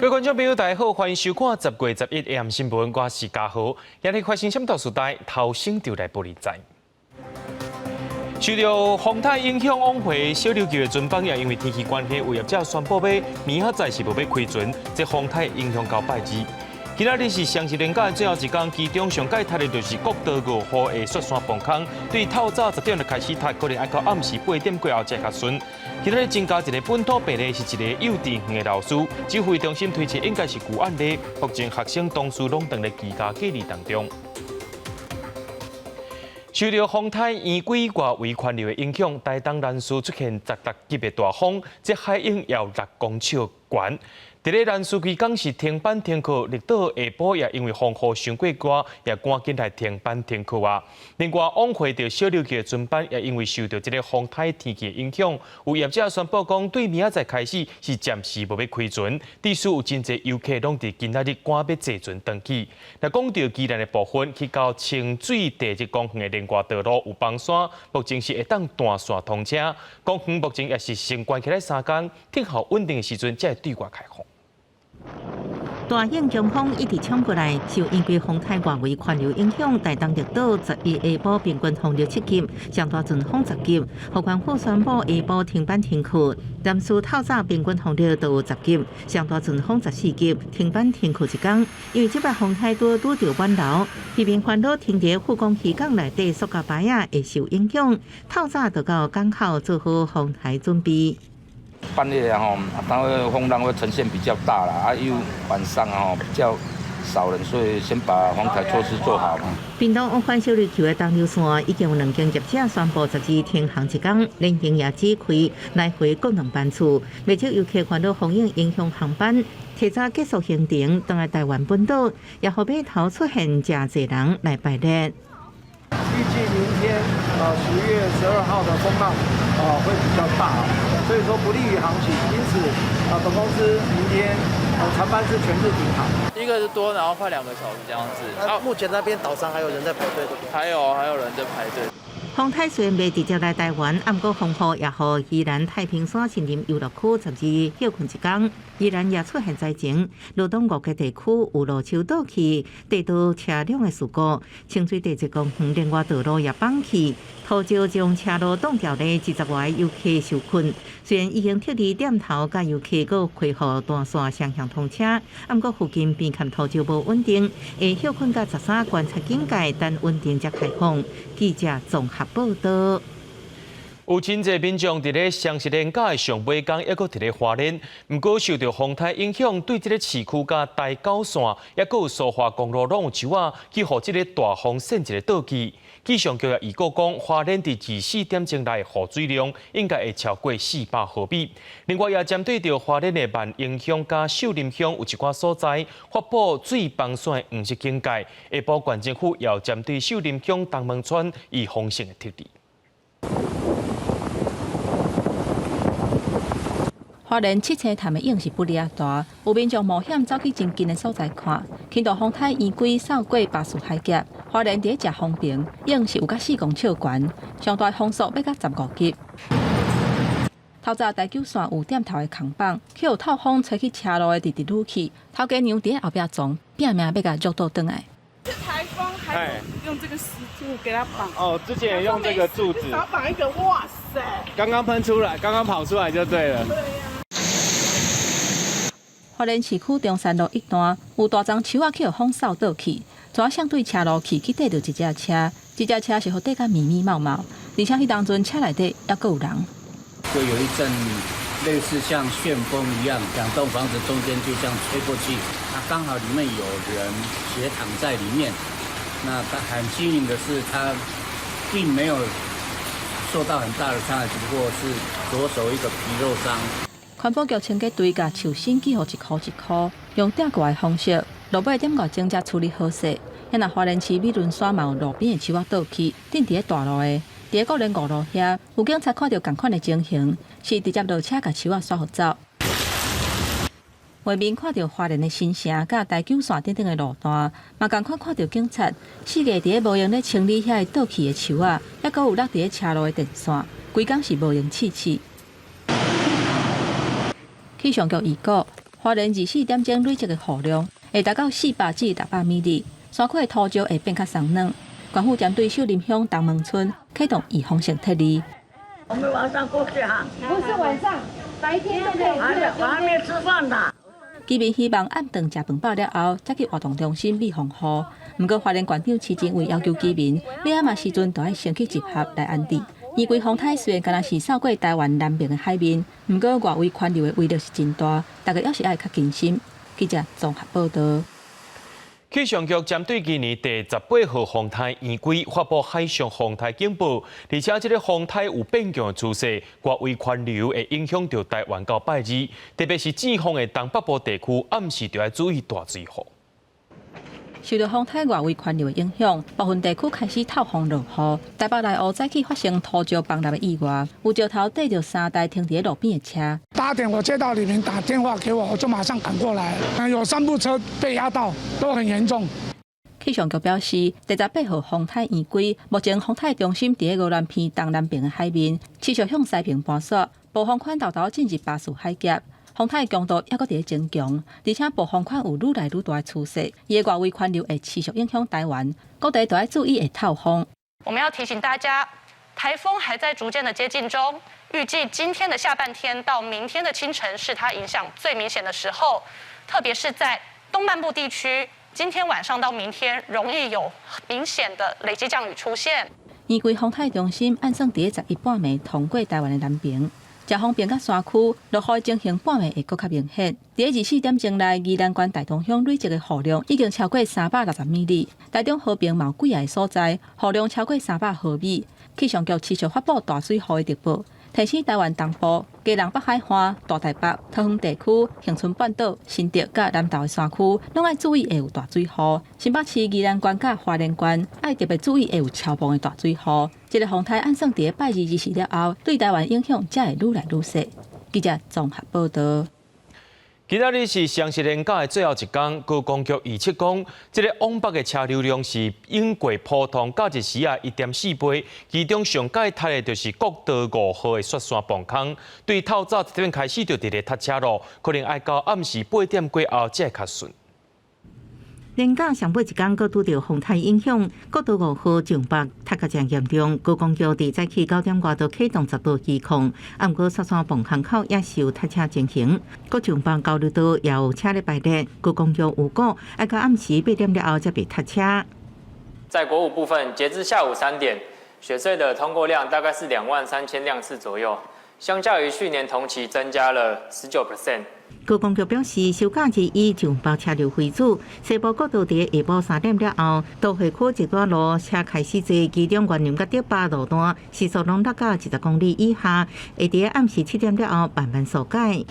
各位觀眾朋友，大家好，歡迎收看10月11 AM 新聞，我是嘉豪。今日發生啥物大事代，頭先就來報你知。受著風颱影響，往回小琉球的船班也因為天氣關係，有業者宣布欲明仔載是無欲開船，這風颱影響到拜二。今仔日是雙十連假的最後一工，其中上蓋踢的就是國道5號的雪山崩空，對透早10點就開始踢，可能愛到暗時8點過後才較順。今仔日增加一个本土病例，是一个幼稚園的老師，指揮中心推測應該是舊案例，目前學生同事攏佇咧居家隔離當中。受著風颱圓規外圍環流的影響，台東蘭嶼出現16級的大風，這海湧有6公尺懸。佇咧蘭嶼規工是停班停課，綠島下晡也因為風雨傷過大，也趕緊來停班停課啊。另外，往回著小琉球的船班也因為受著這个風颱天氣的影響，有業者宣布講，對明仔載開始是暫時無欲開船，致使有真濟遊客攏佇今仔日趕欲坐船轉去。若講著宜蘭的部分，去到清水地質公園的連外道路有崩山，目前是會當斷線通車。公園目前也是先關起來3工，等候穩定的時陣才會對外開放。大型強風一直衝過來，受圓規風颱外圍環流影響，台東綠島11下晡平均風力7級，上大陣風10級。予縣府宣布下晡停班停課。南勢透早平均風力都有10級，上大陣風14級，停班停課一工。因為這擺風颱拄拄著滿流，漁民煩惱停佇富岡漁港內底塑膠牌仔會受影響。透早就到港口做好風颱準備。半夜啊吼，它會風浪會呈現比較大啦，啊又晚上啊比較少人，所以先把防台措施做好。屏東往返小琉球的東流線已經有兩間業者宣布12停航一工，連營業只開來回各兩班次，袂少遊客煩惱風雨影響航班，提早結束行程，轉來台灣本島，也予碼頭出現誠濟人來拜日。預計明天10月12號的風浪會比較大，所以說不利於航行，因此本公司明天船班是全日停航。一個是多，然後快2個小時這樣子。啊，目前那邊島上還有人在排隊，對不對？還有人在排隊。風颱雖然袂直接來台灣，毋過風雨也予宜蘭太平山森林遊樂區12歇睏一工。宜蘭也出現災情，羅東五個地區有路樹倒去，地道車輛的事故，清水地質公園連外道路也崩去，土石將車路擋掉咧，20外遊客受困。雖然已經撤離點頭，佮遊客閣恢復單線雙向通車，毋過附近邊崁土石無穩定，會歇睏到13觀察警戒，等穩定才開放。記者綜合報道。有真濟民眾佇咧雙十連假的上尾工，猶閣佇咧花蓮。毋過受著風颱影響，對這个市區佮台九線，猶閣有蘇花公路攏有樹仔，去予這个大風扇一个倒去。氣象局也預告講，花蓮佇24點鐘內雨水量應該會超過400毫米。另外，也針對著花蓮的萬榮鄉佮秀林鄉有一寡所在發布水崩山的黃色警戒。下晡縣政府也有針對秀林鄉東門村預防性的撤離。花蓮七星潭的湧是不離仔大，有民眾冒險走去真近的所在看，輕度風颱圓規掃過巴士海峽，花蓮佇咧食風平，湧是有甲4公尺懸，上大風速欲甲15級。透早台九線有點頭的扛棒，去予透風吹去車路的直直擄去，頭家娘佇咧後壁傱，拼命欲共捉倒轉來。是颱風，還用這個石柱給它綁。哦，之前也用這個柱子。少綁一個，哇塞！剛剛噴出來，剛剛跑出來就對了。對呀。花蓮市區中山路一段有大叢樹仔去予風掃倒去，怎相對車路去去綴著一隻車，這隻車是予綴甲密密麻麻，而且彼當陣車內底猶閣有人。就有一陣類似像旋風一樣，兩棟房子中間就這樣吹過去，那剛好裡面有人斜躺在裡面，那他很幸運的是，他並沒有受到很大的傷害，只不過是左手一個皮肉傷。環保局清潔隊共樹身記予一箍一箍，用碇過的方式，落尾點外鐘才處理好勢。遐若花蓮市美崙山嘛有路邊的樹仔倒去，釘佇咧大路的，佇咧國連五路遐，有警察看著仝款的情形，是直接落車共樹仔刷予走。畫面看著花蓮的新城，佮台九線等等的路段，嘛仝款看著警察四界佇咧無閒咧清理遐个倒去的樹仔，猶閣有落佇咧車路的電線，規工是無閒試試。氣象局預告，花蓮24點鐘累積的雨量會達到400至600 mm，山區的土石會變較鬆軟。縣府針對秀林鄉東門村啟動預防性撤離。我們晚上過去哈，不是晚上，白天都可以。我還沒吃飯呢。居民希望暗頓食飯飽了後，才去活動中心避風雨。毋過花蓮縣長徐正偉要求居民，欲按嘛時陣都愛先去集合來安置。圓規風颱雖然敢若是掃過台灣南邊的海面，毋過外圍環流的威力是真大，大家猶是愛較謹慎。記者綜合報道。氣象局針對今年第18號風颱圓規發布海上風颱警報，而且這个風颱有變強的趨勢，外圍環流會影響著台灣到拜二，特別是季風的東北部地區，暗時就愛注意大水雨。受著風颱外圍環流的影響，部分地區開始透風落雨。台北內湖早起發生土石崩塌的意外，有石頭綴著三台停佇路邊的車。 8點我接到里民打電話給我，我就馬上趕過來。有三部車被壓到，都很嚴重。氣象局表示，第18號風颱圓規，目前風颱中心佇咧鵝鑾鼻東南邊的海面，持續向西邊搬徙，暴風圈沓沓進入巴士海峽。風颱強度猶閣佇咧增強，而且暴風圈有愈來愈大的趨勢，伊的外圍環流會持續影響台灣，各地都愛注意會透風。我們要提醒大家，颱風還在逐漸的接近中，預計今天的下半天到明天的清晨是它影響最明顯的時候，特別是在東半部地區，今天晚上到明天容易有明顯的累積降雨出現。圓規風颱中心按算佇咧11半暝通過台灣的南邊。遮風邊佮山區落雨情形半暝會閣較明顯。佇咧24點鐘內，宜蘭縣大同鄉累積的雨量已經超過360 mm。台中和平嘛有幾个所在，雨量超過300毫米。氣象局持續發布大水雨的特報，提醒台灣東部、基隆北海岸、大台北、桃園地區、恆春半島、新竹佮南投的山區，攏愛注意會有大水雨。新北市、宜蘭縣佮花蓮縣愛特別注意會有超暴的大水雨。這个風颱按算佇咧拜二二四了後，對台灣影響才會愈來愈細。記者綜合報道。今仔日是雙十連假的最後一工，觀光局預測講，這个往北的車流量是遠過普通假日時仔1.4倍，其中上蓋塞的就是國道5號的雪山磅空，對透早7點開始就佇咧塞車囉，可能愛到暗時8點過後才會較順。連假上尾一工，閣拄著風颱影響，國道5號上北塞甲誠嚴重。觀光局佇早起9點外就啟動10道機控，啊，毋過雪山磅空口也是有塞車情形。閣上北交流道也有車咧排列，觀光局預估愛到暗時8點了後才袂塞車。在國五部分，截至下午3點，雪隧的通過量大概是23,000輛次左右，相較於去年同期增加了19%。觀光局表示，收假日以上北車流為主，西部國道佇下晡3點了後，都會區一段路車開始濟，其中員林佮竹北路段時速攏落到20公里以下，會佇暗時7點了後慢慢疏解。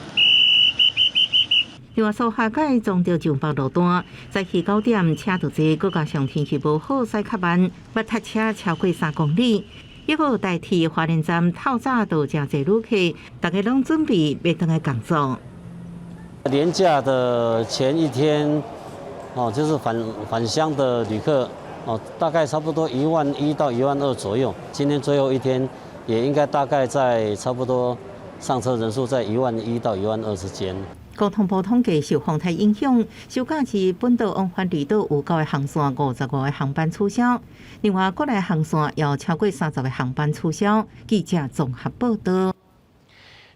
另外，蘇花改中著上北路段，早起9點車就濟，閣加上天氣無好，駛較慢，捌塞車超過3公里。一個台鐵花蓮站透早就誠濟旅客，大家攏準備欲轉來工作。連假的前一天，哦，就是返鄉的旅客，哦，大概差不多1.1萬到1.2萬左右。今天最後一天，也應該大概在差不多上車人數在1.1萬到1.2萬之間。交通部統計，受風颱影響，收假日本島往返離島有九個航線、55個航班取消。另外，國內航線有超過30個航班取消。記者綜合報道。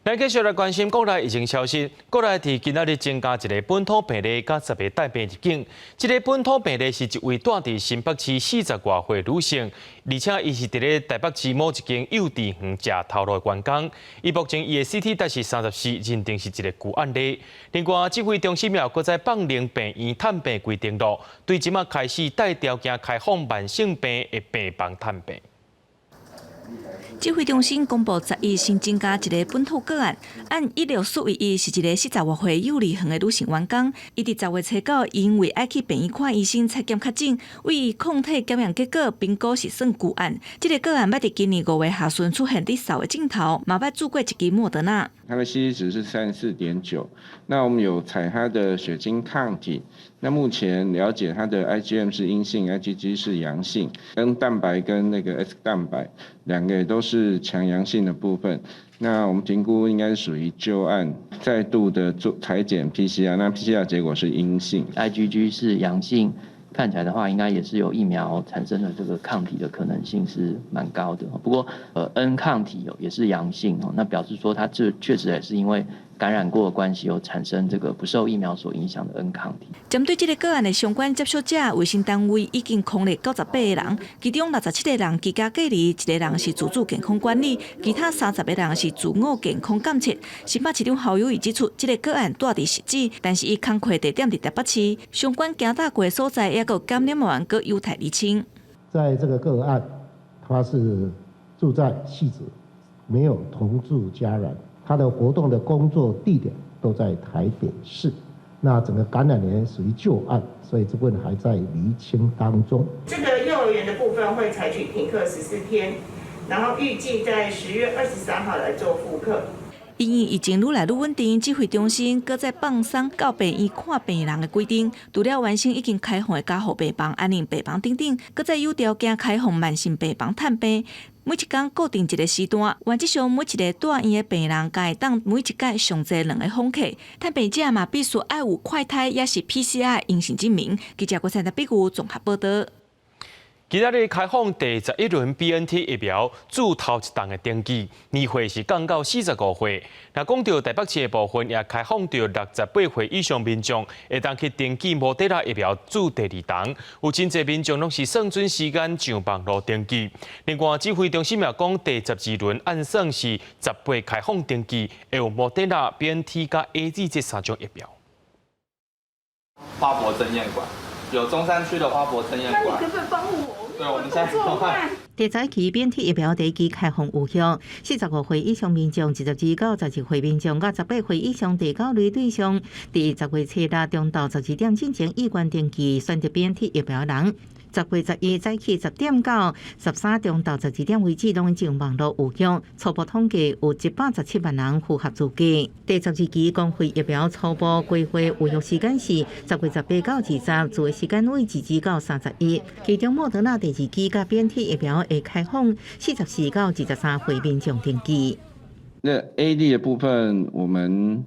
咱繼續來關心國內疫情消息。國內佇今仔日增加一个本土病例，佮10个帶病入境。這个本土病例是一位住佇新北市40外歲女性，而且伊是佇咧台北市某一間幼稚園食頭路的員工。伊目前伊的 CT 值是34，認定是一个舊案例。另外，指揮中心也閣再放寬病院探病規定囉，對這馬開始帶條件開放慢性病的病房探病。指揮中心公布11新增加一个本土個案，案16411是一个40外歲幼兒園的女性員工。伊佇10月初9，因為愛去病院看醫生採檢確診，為伊抗體檢驗結果評估是算舊案。這个個案捌佇今年5月下旬出現佇掃的鏡頭，嘛捌注過一支莫德納。他的 CT 值是34.9，那我們有採他的血清抗體，那目前了解他的 IgM 是陰性，IgG 是陽性，N 蛋白跟那個 S 蛋白兩個對，都是強陽性的部分。那我們評估應該屬於舊案，再度的做採檢 PCR，那 PCR 結果是陰性，IgG 是陽性，看起來的話應該也是有疫苗產生的這個抗體的可能性是蠻高的。不過，N 抗體也是陽性哦，那表示說它這確實也是因為感染過的關係，有產生這個不受疫苗所影響的 N 抗體。針對這个個案的相關接觸者，衛生單位已經匡列98個人，其中67個人居家隔離，一個人是自主健康管理，其他30個人是自我健康監測。新北市長侯友宜指出，這个個案住佇汐止，但是伊工課地點佇台北市，相關行踏過所在，抑閣感染源閣有待釐清。在這個個案，他是住在汐止，沒有同住家人。他的活動的工作地點都在台北市，那整個感染源屬於舊案，所以這部分還在釐清當中。這個幼兒園的部分會採取停課14天，然後預計在10月23號來做復課。因應疫情愈來愈穩定，指揮中心閣再放鬆到病院看病人的規定。除了完成已經開放的加護病房、安寧病房等等，閣再有條件開放慢性病房探病。每一工固定一個時段，原則上每一个住院的病人，會當每一擺上濟兩个訪客。探病者嘛必須愛有快篩，抑是 PCR 陰性證明。記者郭三的筆記綜合報導。今仔日開放第11輪 BNT 疫苗注頭一筒的登記，年歲是降到45歲。若講到台北市的部分，也開放到68歲以上民眾會當去登記莫德納疫苗注第二筒。有真濟民眾攏是算準時間上網路登記。另外，指揮中心也講，第12輪按算是18開放登記，會有莫德納、BNT佮 AZ 這三種疫苗。花博爭艷館，有中山區的花博爭艷館。那你可不可以幫我？對，我們現在第十一期 BNT 疫苗第一劑開放有效，45歲以上民眾、22到12歲民眾、佮18歲以上第九類對象，佇10月初六中晝12點進前意願登記選擇 BNT 疫苗人，10月11早起10點到13中晝12點為止，攏會上網路預約。初步統計有117萬人符合資格。第12期公費疫苗初步規劃預約時間是10月18到20，注的時間為22到31。其中莫德納第二劑佮 BNT 疫苗會開放44到23歲民眾登記。那 AZ 的部分，我們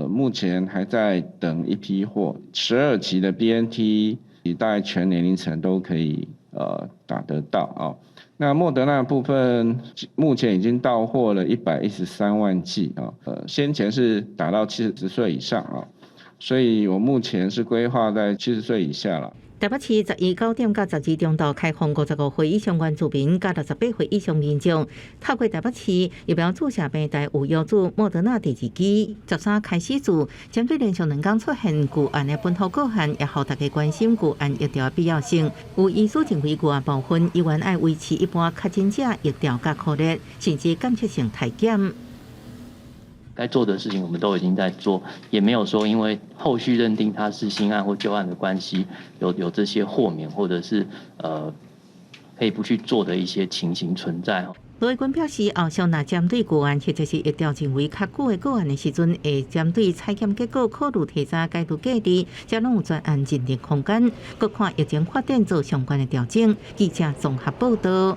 目前還在等一批貨，12期的 BNT。大概全年齡層都可以打得到啊。那莫德納部分目前已經到貨了113萬劑啊。先前是打到70歲以上啊，所以我目前是規劃在70歲以下了。台北市119點到12中晝開放55歲以上原住民佮68歲以上民眾，透過台北市疫苗注射平台預約注莫德納第二劑，13開始注。針對連續2工出現舊案的本土個案，也予大家關心舊案疫調的必要性。有醫師認為舊案部分依然愛維持一般確診者疫調佮隔離，甚至監測性篩檢。該做的事情我們都已經在做，也沒有說因為後續認定它是新案或舊案的關係，有這些豁免或者是可以不去做的一些情形存在。盧偉軍表示，後續若針對個案或者是疫調認為較久的個案的時陣，會針對採檢結果考慮提早解除隔離，這攏有專案認定空間，閣看疫情發展做相關的調整。記者綜合報導。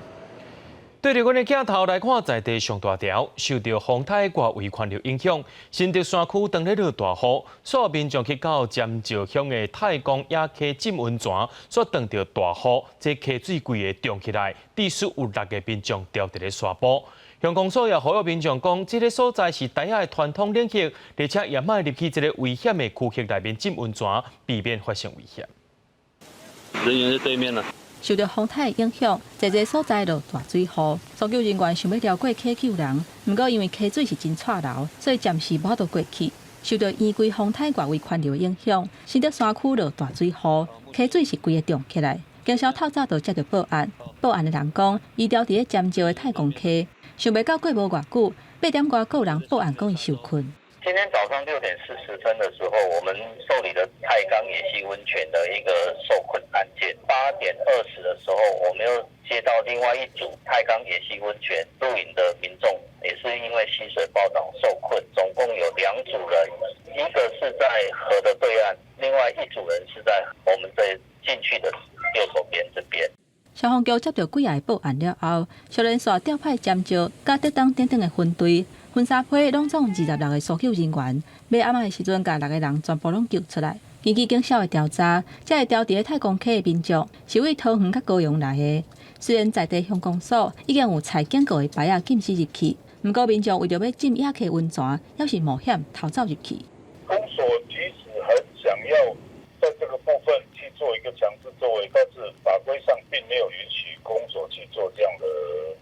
對著阮的鏡頭來看，在地上大條，受著風颱外圍環流影響，新竹山區當咧落大雨，所有民眾去到尖石鄉的太公野溪浸溫泉，煞當著大雨，這溪水規个漲起來，至少有六个民眾牢佇咧沙埔。鄉公所也呼籲民眾講，這个所在是台仔的傳統領域，而且也莫入去這个危險的區域內面浸溫泉，避免發生危險。人員在對面啦。受著風颱影響，濟濟所在落大水雨，搜救人員想欲繞過溪救人，毋過因為溪水是真掣流，所以暫時無法度過去。受著圓規風颱外圍環流影響，新竹山區落大水雨，溪水是規个漲起來。警消透早就接著報案，報案的人講，伊牢佇咧尖石的太公溪，想袂到過無偌久，8點外閣有人報案講伊受困。今天早上6點40分的時候，我們受理了太岡野溪溫泉的一個受困案件。8點20的時候，我們又接到另外一組太岡野溪溫泉露營的民眾，也是因為溪水暴漲受困。總共有兩組人，一個是在河的對岸，另外一組人是在我們這進去的右手邊這邊。消防局接著幾个報案了後，小連紲調派尖石、佮竹東等等的分隊，分三批，攏總26个搜救人員，欲暗的時陣，共六个人全部攏救出來。根據警消的調查，這个牢佇咧太公溪的民眾是對桃園佮高雄來的。雖然在地鄉公所已經有採警告的牌仔禁止入去，毋過民眾為著欲浸野溪溫泉，猶是冒險偷走入去。公所即使很想要在這個部分去做一個強制作為，但是法規上並沒有允許公所去做這樣的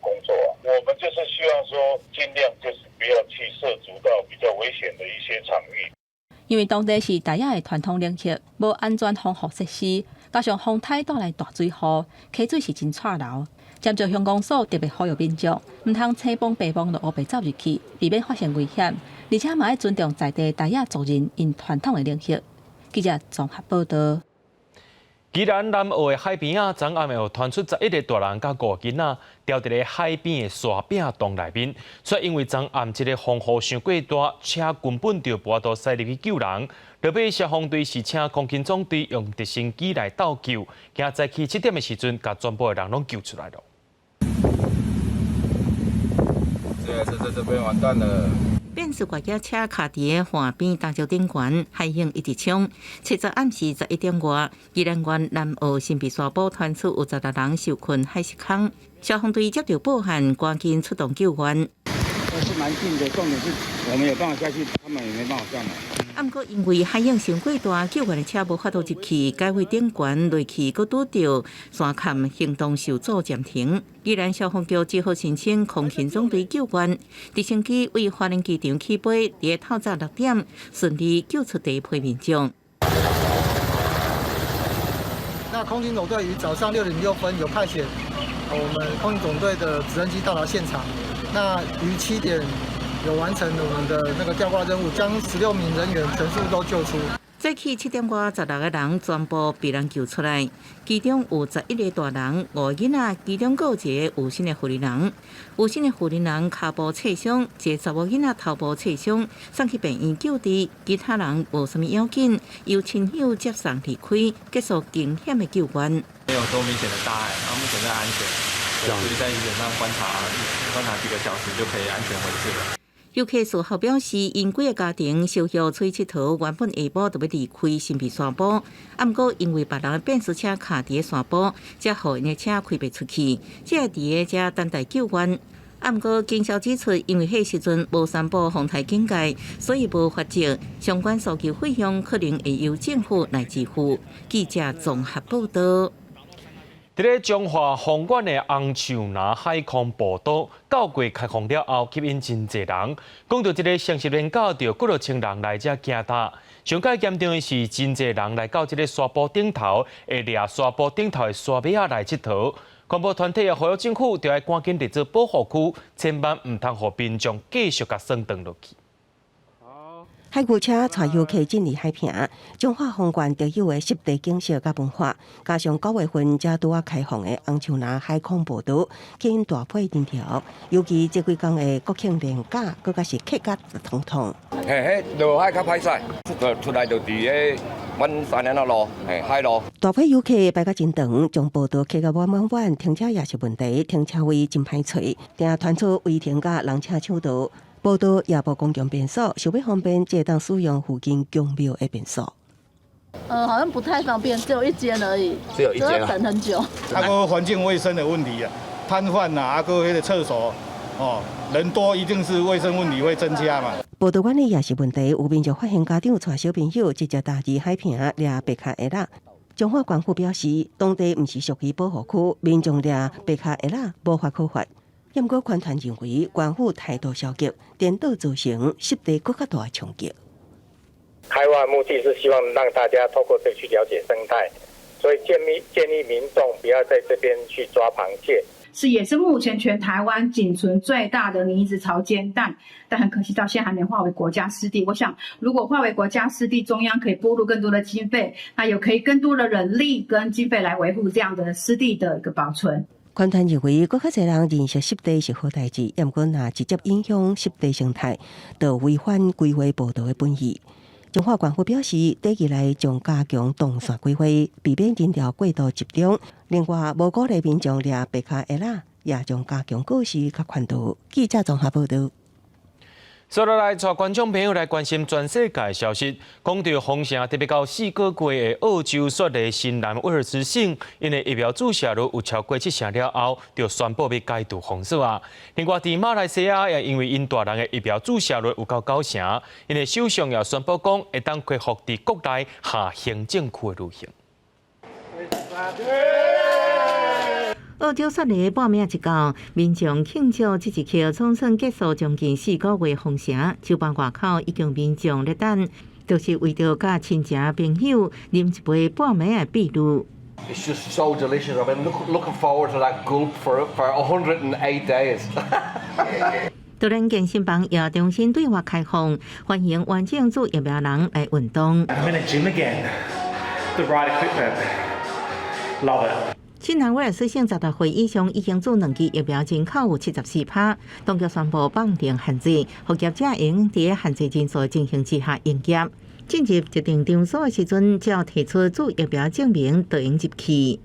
工作啊。我們就是希望說，盡量就是不要去涉足到比較危險的一些場域。因為當地是大野的傳統農業，無安全防護設施，加上風颱帶來大水雨，溪水是真掣流。尖石鄉公所特別呼籲民眾，毋通青摸白摸就烏白走入去，避免發生危險。而且嘛愛尊重在地大野族人𪜶傳統的農業。記者綜合報導。宜蘭南澳的海邊仔，昨暗有傳出11個大人佮五个囡仔，牢佇咧海邊的沙壁洞內面，卻因為昨暗這个風雨傷過大，車根本就無法度駛入去救人。落尾消防隊是請空勤總隊用直升機來鬥救，今早起7點的時陣，共全部的人攏救出來了。這這這邊完蛋了。變速越野車卡佇咧岸邊礁石頂懸，海湧一直衝。7日暗時11點外，宜蘭縣南澳新埤沙埔傳出有16人受困海蝕坑，消防隊接著報案，趕緊出動救援。都是蠻近的，重點是我們有辦法下去，他們也沒辦法上來。啊，毋過因為海湧傷過大，救援的車無法度入去，改位頂懸落去，閣拄著山崁行動受阻暫停。宜蘭消防局只好申請空勤總隊救援，直升機對花蓮機場起飛，佇透早6點順利救出第一批民眾。那空勤總隊於早上6點6分有派遣我們空勤總隊的直升機到達現場。那於7點有完成我們的那個吊掛任務，將16名人員全數都救出。早起7點外，16個人全部被人救出來，其中有11個大人、五個囡仔，其中閣有一个有身的婦人。有身的婦人跤部挫傷，一个查某囡仔頭部挫傷，送去病院救治，其他人無啥物要緊，由親友接送離開，結束驚險的救援。沒有多明顯的大礙，然後目前在安全，所以在醫院上觀察觀察幾個小時就可以安全回去了。遊客事後表示，𪜶幾个家庭小休出去𨑨迌，原本下晡就欲離開新埤山坡，啊，毋過因為別人的變速車卡佇咧山坡，才予𪜶的車開袂出去，才會佇咧遮等待救援。啊，毋過警消指出，因為彼時陣無宣布風颱警戒，所以無罰則，相關搜救費用可能會由政府來支付。記者綜合報導。佇咧彰化豐原的紅樹林海空步道，9月開放了後，吸引真濟人。講著這个雙十連假，就幾若千人來遮行踏。上蓋嚴重的是，真濟人來到這个沙坡頂頭，會掠沙坡頂頭的沙尾仔來𨑨迌。環保團體也呼籲政府，著愛趕緊列做保護區，千萬毋通予民眾繼續共算斷落去。海牛車帶遊客進入海坪，彰化豐原特有的濕地景色佮文化，加上9月份才拄仔開放的紅樹林海空步道，吸引大批人潮。尤其這幾工的國慶連假，閣較是客甲通通。嘿，彼落海較歹駛，出來就佇咧阮三聯仔路，嘿，海路。大批遊客排甲真長，將步道客甲滿滿滿，停車也是問題，停車位真歹揣，定傳出違停佮人車搶道。步道也無公共便所，想欲方便，才會當使用附近宮廟的便所。好像不太方便，只有一間而已，只有一間，要等很久。啊，閣環境衛生的問題啊，攤販啊，啊，閣彼个廁所，哦，人多一定是衛生問題會增加嘛。步道管理也是問題，有民眾發現家長帶小朋友直接踏入海坪掠白跤蝦仔。彰化縣府表示，當地毋是屬於保護區，民眾掠白跤蝦仔無法可法。毋過，環團認為縣府態度消極，顛倒造成濕地閣較大的衝擊。開發的目的是希望讓大家透過這去了解生態，所以建議民眾不要在這邊去抓螃蟹。是也是目前全台灣僅存最大的泥質潮間帶，但很可惜到現在還沒劃為國家濕地。我想，如果劃為國家濕地，中央可以撥入更多的經費，那也可以更多的人力跟經費來維護這樣的濕地的一個保存。環團認為，閣較濟人認識濕地是好代誌，毋過若直接影響濕地生態，就違反規劃步道的本意。彰化縣府表示，短期內將加強動線規劃，避免人潮過度集中。另外，無鼓勵民眾掠白跤蚵仔，也將加強告示佮勸導。記者綜合報導。接落來，帶觀眾朋友來關心全世界消息。講著封城特別到4個月的澳洲雪梨新南威爾斯省，𪜶的疫苗注射率有超過70%了後，就宣布欲解除封鎖啊。另外，佇馬來西亞也因為𪜶大人的疫苗注射率有夠9成，𪜶的首相也宣布講，會當恢復佇國內下行政區的旅行。澳洲雪梨半暝一到，民眾慶祝這一刻總算結束將近4個月封城。酒吧外口已經民眾咧等，就是為著佮親情朋友啉一杯半暝的秘魯。 It's just so delicious. I've been looking forward to that gulp for 108 days. 就連健身房也重新對外開放，歡迎完整注疫苗人來運動。 I'm in a gym again. The right equipment. Love it. 新南威爾斯省16歲以上已經注兩劑疫苗人口有74%，當局宣布放定限制，復業者應佇限制人數進行之下營業。進入一定場所的時陣，只要提出注疫苗證明，就會入去。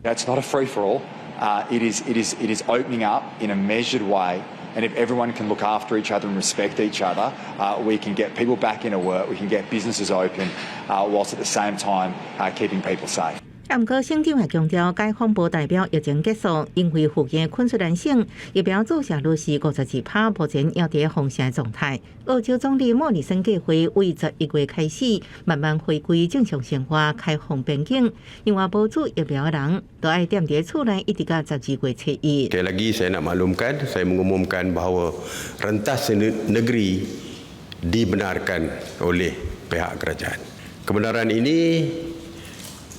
It's not a free for all. It is opening up in a measured way. And if everyone can look after each other and respect each other, we can get people back into work, we can get businesses open, whilst at the same time keeping people safe. 啊，毋過省長也強調，解封無代表疫情結束，因為附近昆士蘭省疫苗注射率是52%，目前猶佇封城狀態。澳洲總理莫里森計劃為11月開始慢慢回歸正常生活，開放邊境。另外，無注疫苗的人都愛踮佇厝內一直到12月初一。 Sekali lagi saya nak maklumkan, saya mengumumkan bahawa rentas negeri dibenarkan oleh pihak kerajaan. Kebenaran ini,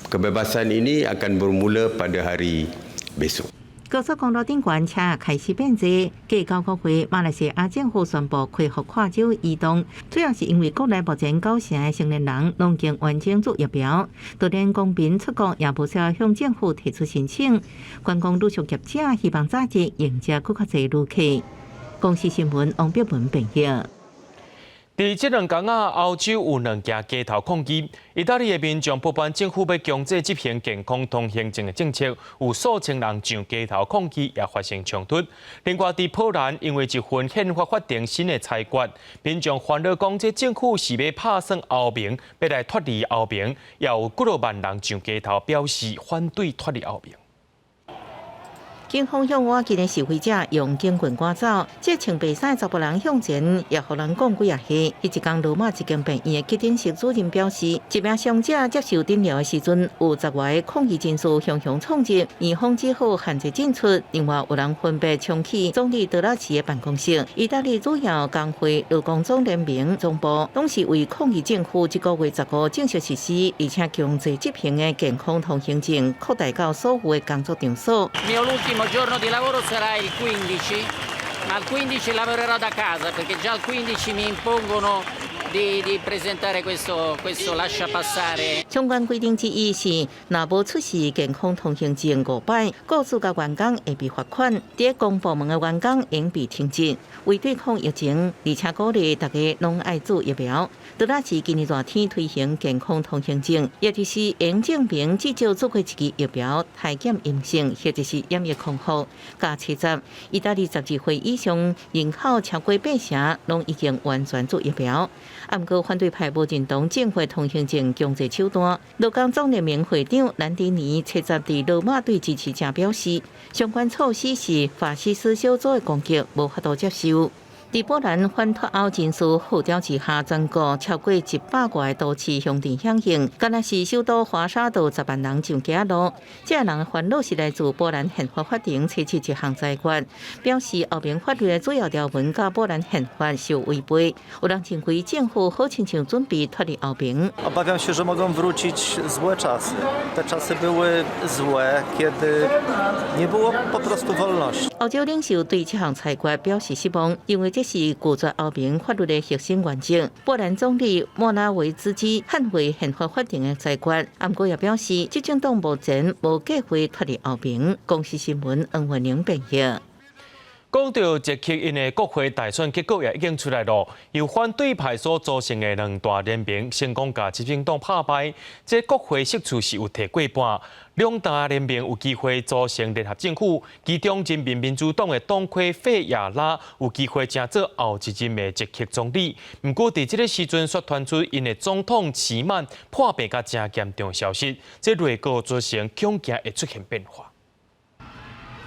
kebebasan ini akan bermula pada hari besok. 高速公路頂懸車開始變濟，過9個月，馬來西亞政府宣布恢復跨州移動，主要是因為國內目前9成的成年人攏已經完整注疫苗，就連公民出國也無需要向政府提出申請。觀光旅遊業者希望早日迎接閣較濟旅客。公視新聞王碧文編譯。佇這兩工仔，歐洲有兩件街頭抗議。意大利的民眾不滿政府欲強制執行健康通行證的政策，有數千人上街頭抗議，也發生衝突。另外，佇波蘭，因為一份憲法法庭新的裁決，民眾煩惱講，這政府是欲拍算歐盟，欲來脫離歐盟，也有幾若萬人上街頭表示反對脫離歐盟。警方向倚近的示威者用警棍趕走，這穿白衫的查埔人向前，也予人摃幾仔下。彼一工羅馬一間病院的急診室主任表示，一名傷者接受診療的時陣，有10外个抗議人士雄雄衝入，院方只好限制進出。另外，有人分別衝去總理德拉吉的辦公室。意大利主要工會勞工總聯盟總部，攏是為抗議政府這個月15正式實施，而且強制執行的健康通行證擴大到所有的工作場所。 Giorno di lavoro sarà il 15, ma il 15 lavorerò da casa perché già il 15 mi impongono di presentare questo lasciapassare. 相關規定之一是，若無出示健康通行證五擺，雇主佮員工會被罰款；佇公部門的員工應被停職。為對抗疫情，而且鼓勵大家攏愛注疫苗。德拉吉今年熱天推行健康通行證，也就是用證明至少注過一劑疫苗、篩檢陰性或者是染疫康復。加70，意大利12歲以上人口超過8成，攏已經完全注疫苗。啊，毋過反對派無認同政府通行證強制手段。勞工總聯盟會長蘭迪尼七十佇羅馬對支持者表示，相關措施是法西斯小組的攻擊，無法度接受。佇波蘭反脫歐人士號召之下，全國超過100外個都市鄉鎮響應，敢若是首都華沙就10萬人上街路。這人的煩惱是來自波蘭憲法法庭採取一項裁決，表示歐盟法律的主要條文佮波蘭憲法受違背。有人認為政府好親像準備脫離歐盟。 Obawiam się, że mogą wrócić złe czasy. Te czasy były złe, kiedy nie było po prostu wolności. 歐洲領袖對這項裁決表示失望，認為這是拒絕歐盟法律的核心原則。波蘭總理莫拉維茲基捍衛憲法法庭的裁決，毋過也表示，執政黨目前無計劃脫離歐盟。公視新聞黃雲玲編譯。講到捷克，𪜶的國會大選結果也已經出來囉，由反對派所組成的兩大聯盟成功共執政黨拍敗，這國會席次是有提過半，兩大聯盟有機會組成聯合政府，其中人民民主黨的黨魁費亞拉有機會成做後一任的捷克總理。毋過佇這个時陣，煞傳出𪜶的總統齊曼破病甲誠嚴重消息，這內閣組成恐驚會出現變化。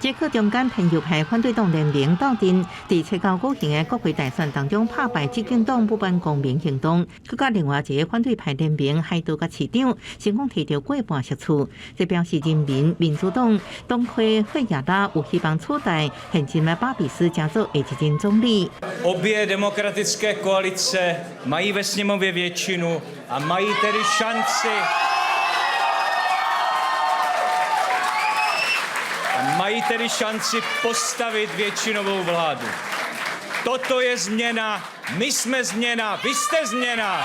捷克中間偏右派反對黨聯盟鬥陣，佇七九舉行的國會大選當中拍敗執政黨不滿公民行動，閣佮另外一个反對派聯盟海島佮市長成功提著過半席次，這表示人民民主黨黨魁費亞拉有希望取代現任的巴比斯成做下一任總理。 Obě demokratické koalice mají ve sněmovně většinu a mají tedy šanci. Mají tedy šanci postavit většinovou vládu. Toto je změna, my jsme změna, vy jste změna.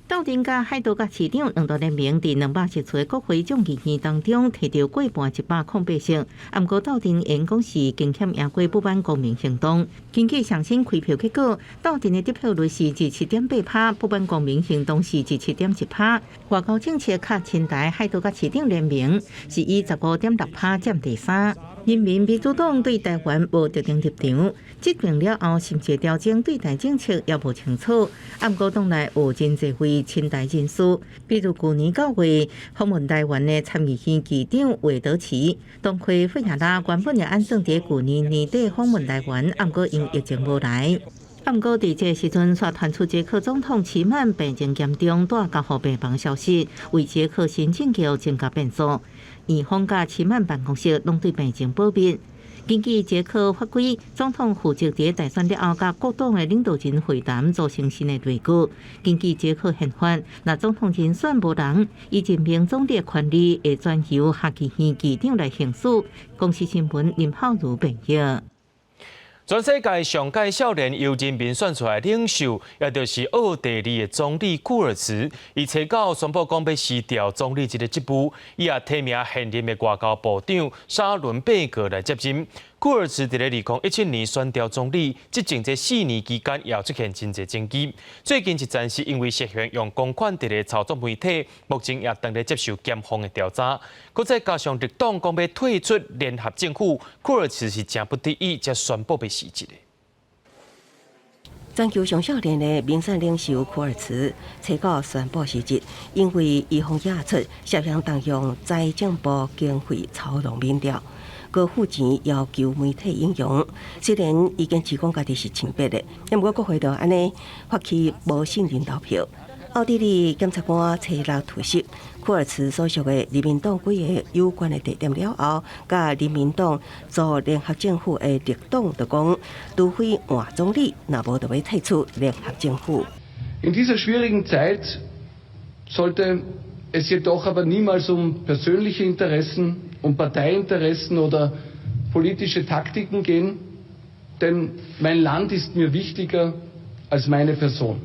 鬥陣佮海島佮市長兩大聯盟佇200席次的國會眾議院當中提著過半108席，毋過鬥陣因講是驚險贏過不滿公民行動。根據上新開票結果，鬥陣的得票率是27.8%，不滿公民行動是27.1%。外交政策較親台海島佮市長聯盟是以15.6%佔第三。人民民主黨對台灣無特定立場，執政了後是毋是調整對台政策也無清楚。毋過黨內有真濟位親台人士，比如舊年9月訪問台灣的參議院議長魏德奇，黨魁費亞拉原本也按算佇舊年年底訪問台灣，毋過因疫情無來。毋過佇這个時陣，煞傳出捷克總統齊曼病情嚴重，蹛加護病房消息，為捷克新政局增加變數。院方佮齊曼辦公室攏對病情保密。根據捷克法規，總統負責佇大選了後，佮各黨的領導人會談，組成新的內閣。根據捷克憲法，若總統人選無人，伊任命總理的權力會轉由下議院議長來行使。公視新聞林浩如編譯。全世界上屆少年由人民選出來領袖，也就是奧地利的總理庫爾茨，伊初九宣布講欲辭掉總理這个職務，伊也提名現任的外交部長沙倫貝格來接任。庫爾茨佇咧2017年選著總理，執政這4年期間也有出現真濟爭議。最近一陣是因為涉嫌用公款佇咧操作媒體，目前也當咧接受檢方的調查。閣再加上綠黨講欲退出聯合政府，庫爾茨是誠不得已才宣布欲辭職的。全球上少年的民選領袖庫爾茨，初九宣布辭職，因為伊予驗出涉嫌動用財政部經費操弄民調，閣付錢要求媒體引用。雖然伊堅持講家己是清白的，毋過國會就按呢發起無信任投票。奧地利檢察官初六突襲庫爾茨所屬的人民黨幾个有關的地點了後，佮人民黨組聯合政府的綠黨就講，除非換總理，若無就欲退出聯合政府。 In dieser schwierigen Zeit sollte es jedoch aber niemals um persönliche Interessen, um Parteiinteressen oder politische Taktiken gehen, denn mein Land ist mir wichtiger als meine Person.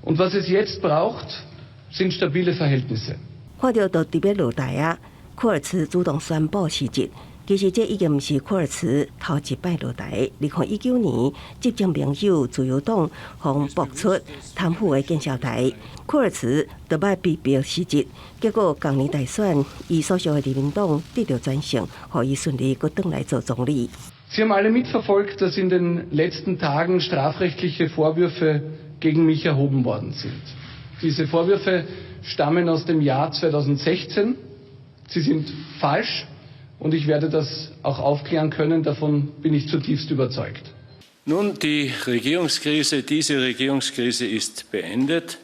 Und was es jetzt braucht, sind stabile Verhältnisse. 看著都欲落台啊，庫爾茨主動宣布辭職。其實這已經毋是庫爾茨頭一擺落台。2019年，執政盟友自由黨予爆出貪腐的見笑台，庫爾茨就欲被迫辭職。結果，仝年大選，伊所屬的人民黨得著全勝，予伊順利閣轉來做總理。 Sie haben alle mitverfolgt, dass in den letzten Tagen strafrechtliche Vorwürfe gegen mich erhoben worden sind. Diese Vorwürfe stammen aus dem Jahr 2016. Sie sind falsch und ich werde das auch aufklären können. Davon bin ich zutiefst überzeugt. Nun, die Regierungskrise, diese Regierungskrise ist beendet.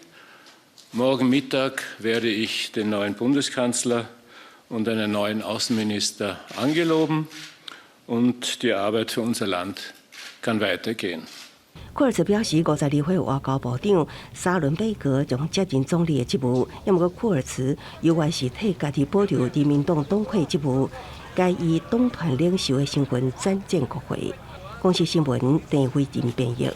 Morgen Mittag werde ich den neuen Bundeskanzler und einen neuen Außenminister angeloben und die Arbeit für unser Land kann weitergehen. 庫爾茨表示，52歲外交部長沙倫貝格將接任總理的職務，毋過庫爾茨猶原是替家己保留人民黨黨魁職務，改以黨團領袖的身份轉戰國會。公視新聞鄭慧仁編譯。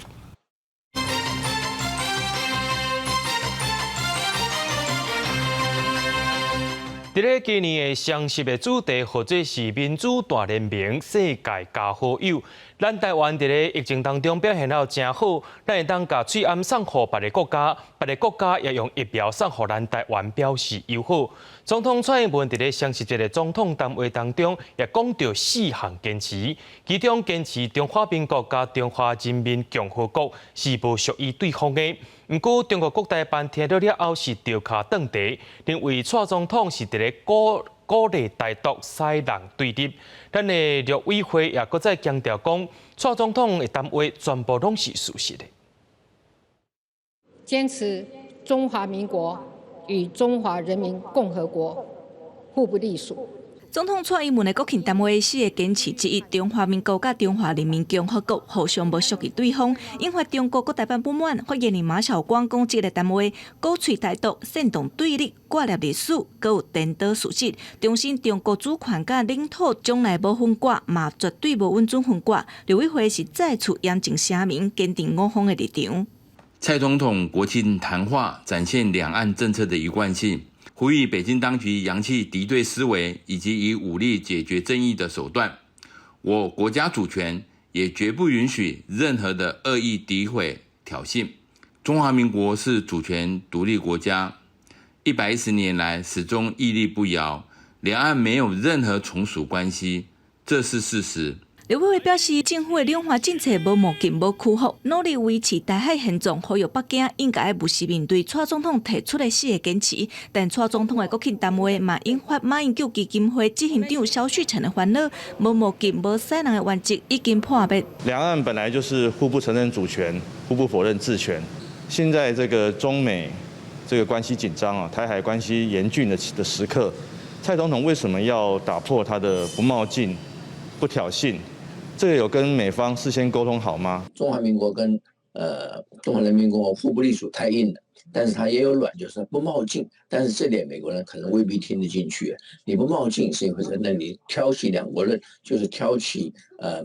佇咧今年的雙十的主題，號做是民主大聯盟，世界加好友。咱台灣佇咧疫情當中表現了誠好，咱會當共喙罨送予別个國家，別个國家也用疫苗送予咱台灣，表示友好。總統蔡英文佇咧雙十節的總統談話當中，也講著四項堅持，其中堅持中華民國佮中華人民共和國是無屬於對方的。毋過，中國國台辦聽著了後是著跤頓茶，認為蔡總統是佇咧鼓勵台獨、使人對立。咱的陸委會也閣再強調講，蔡總統的談話全部攏是事實的。堅持中華民國與中華人民共和國互不隸屬。總統蔡英文的國慶談話四個堅持之一，中華民國佮中華人民共和國互相無屬於對方，引發中國國台辦不滿。發言人馬曉光講，這个談話鼓吹台獨、煽動對立、割裂歷史，閣有顛倒事實，重申中國主權佮領土從來無分割，嘛絕對無允准分割。陸委會是再次嚴正聲明，堅定我方的立場。蔡總統國慶談話展現兩岸政策的一貫性。呼籲北京當局揚棄敵對思維以及以武力解決爭議的手段，我國家主權也絕不允許任何的惡意詆毀挑釁。中華民國是主權獨立國家，110年來始終屹立不搖，兩岸沒有任何從屬關係，這是事實。陸委會表示，政府的兩岸政策無冒進、無屈服，努力維持台海現狀，呼籲北京應該務實面對蔡總統提出的四個堅持。但蔡總統的國慶談話嘛，引發馬英九基金會執行長蕭旭岑的煩惱，無冒進、無使人的原則已經破滅。兩岸本來就是互不承認主權、互不否認治權。現在這個中美這個關係緊張啊，台海關係嚴峻的時刻，蔡總統為什麼要打破他的不冒進、不挑釁？這個有跟美方事先溝通好嗎？中華民國跟中華人民共和國互不隸屬太硬了，但是他也有軟，就是不冒進。但是這點美國人可能未必聽得進去。你不冒進是一回事，那你挑起兩國論，就是挑起